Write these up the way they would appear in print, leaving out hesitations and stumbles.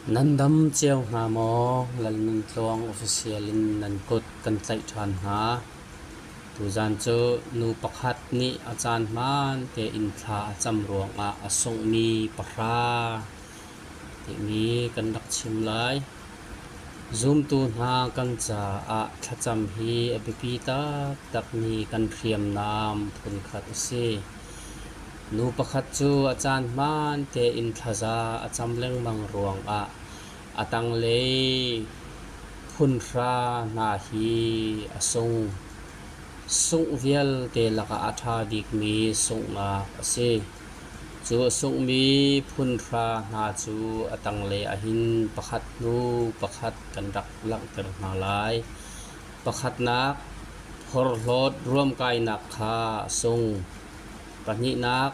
Nan dam cio hnga maw? Lalnuntluang official in nan kut kan tlaih ṭhan hna. Tuzaan cu nu pakhat nih a caan hmaan tein thla a cam ruangah a sunghmi pahra timi kan rak chim lai. Zumtu hna kan caah thlacam hi a biapi taktakmi kan hriamnam phunkhat a si. Nu pakhat cu a caan hmaan tein thlaza a cam lengmang ruangah a tanglei phunhra hna hi a sung. Sungh vialte lakah a ṭha bikmi sunghnak a si. Cu a sunghmi phunhra hna cu a tanglei ahhin pakhat hnu pakhat kan rak langhter hna lai. Pakhatnak, phorhlawt ruamkainak kha a sung. Pahnihnak,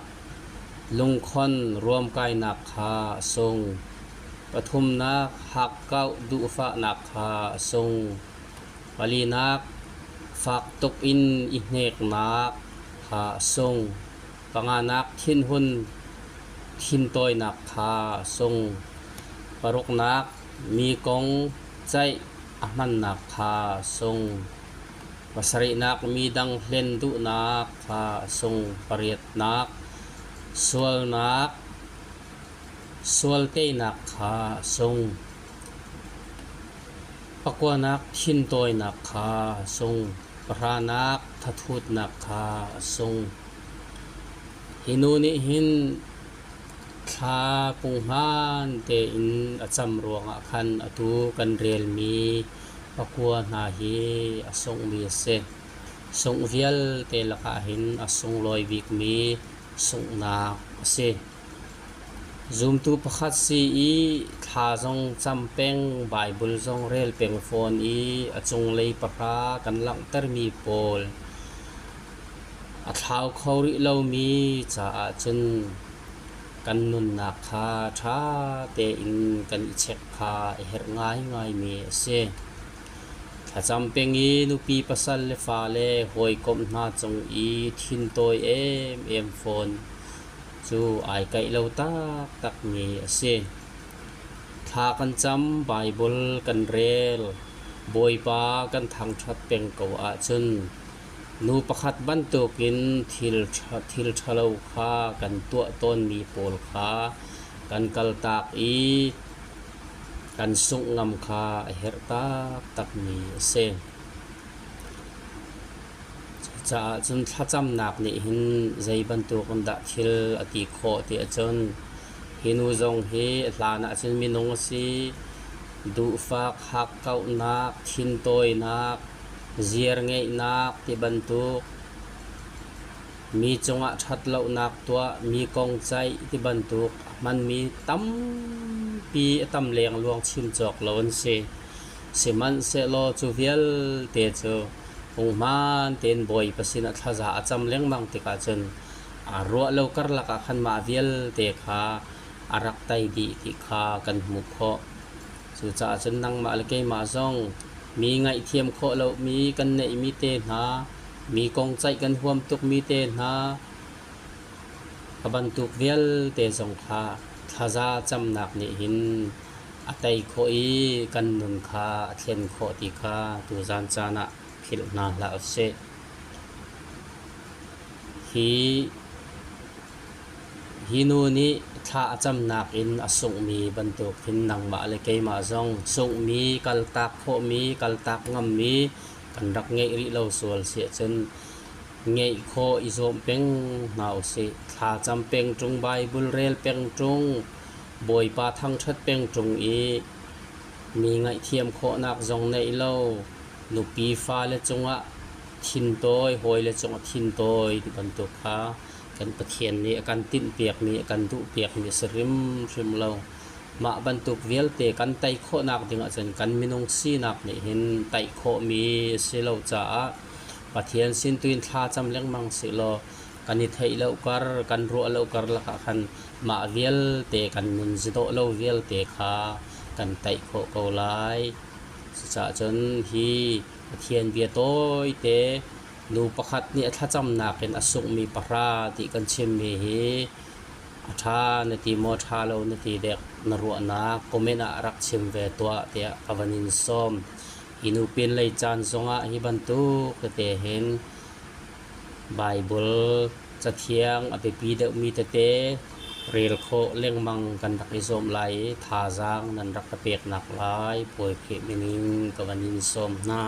lungkhon ruamkainak kha a sung. Pathumnak, hakkauh duhfahnak kha a sung. Palinak, fak tuk in i hneknak kha a sung. Panganak, thinhun thintawinak kha a sung. Paruknak, mi kong ceih a hmannak kha a sung. Pasarihnak midang hlen duhnak kha a sung. Pariatnak sualnak sual teinak kha a sung. Pakuanak thintawinak kha a sung. Pahranak thathutnak kha a sung. Hi nu nih hin thla punghman tein a cam ruangah khan atu kan relmi pakua hna hi a sunghmi a si. Sungh vialte lakah hin a sunglawi bikmi sunghnak a si. Zumtu pakhat si i thla zong cam peng, Baibal zong rel peng fawn i a cunglei pahra kan langhtermi pawl a thlau kho rih lomi caah cun kan nunnak kha ṭha tein kan i check kha a herh ngaingaimi a si. Thlacam peng i nupi pasal le fale hawikom hna cung i thintawi emem fawn cu ai kaih lo taktakmi a si. Thla kan cam, Baibal kan rel, Bawipa kan thangṭhat peng ko ahcun nu pakhat bantukin thil ṭhalo kha kan tuah tawnmi pawl kha kan kaltak i kan sungh ngam kha a herh taktakmi a si. Cucaah cun thlacamnak nih hin zei bantuk in dah thil a ti khawh ti ahcun hi nu zong hi hlan ahcun minung a si. Duhfak hakkauhnak, thintawinak, ziarngeihnak ti bantuk mi cungah ṭhatlonak tuah, mi kong ceih ti bantuk a hmanmi tampi a tam lengluang chim cawk lo an si. Sihmanhsehlaw cu vialte cu punghman tein Bawipa sinah thlaza a cam lengmang tikah cun aa ruah lo karlak ah khan mah vialte kha a rak tei dih ti kha kan hmuh khawh. Cucaah cun nangmah le keimah zong mi ngaihthiam khawh lomi kan neihmi te hna, mi kong ceih kan huam tukmi te hna, a bantuk vialte zong kha thlaza camnak nih hin a tei khawh i kan nun kha a thlen khawh ti kha tuzan caan ah philh hna hlah usih. Hi Hi nu nih thla a camnak in a sunghmi bantuk hin nangmah le keimah zong sunghmi, kaltak khawhmi, kaltak ngammi kan rak ngeih rih lo sual si ahcun ngeih khawh i zuam peng hna usih. Thla cam peng ṭung, Baibal rel peng ṭung, Bawipa thangṭhat peng ṭung i mi ngaihthiam khawhnak zong neih lo, nupi fale cungah thintawi, hawile cungah thintawi ti bantuk kha kan Pathian nih a kan tinhpiakmi, a kan duhpiakmi a si hrimhrim lo. Mah bantuk vialte kan tei khawhnak ding ahcun kan minung sinak nih hin tei khawhmi a si lo caah Pathian sin tu in thla cam lengmang sihlaw kan i theih lo kar, kan ruah lo kar lakah khan mah vialte kan nun zidawh lo vialte kha kan tei khawh ko lai. Cucaah cun hi Pathian bia tawite Nu pakhat nih a thlacamnak in a sunghmi pahra ti kan chimmi hi A ṭha na ti maw ṭha lo na ti dek na ruahnak comment ah rak chim ve tuah tiah ka van in sawm. Hi nu pinlei caan zongah hi bantuk tete hin Baibal cathiang a biapi deuhmi tete rel khawh lengmang kan rak i zuam lai i thazaang nan rak ka peknak lai Bawi Khrih min in ka van in sawm hna.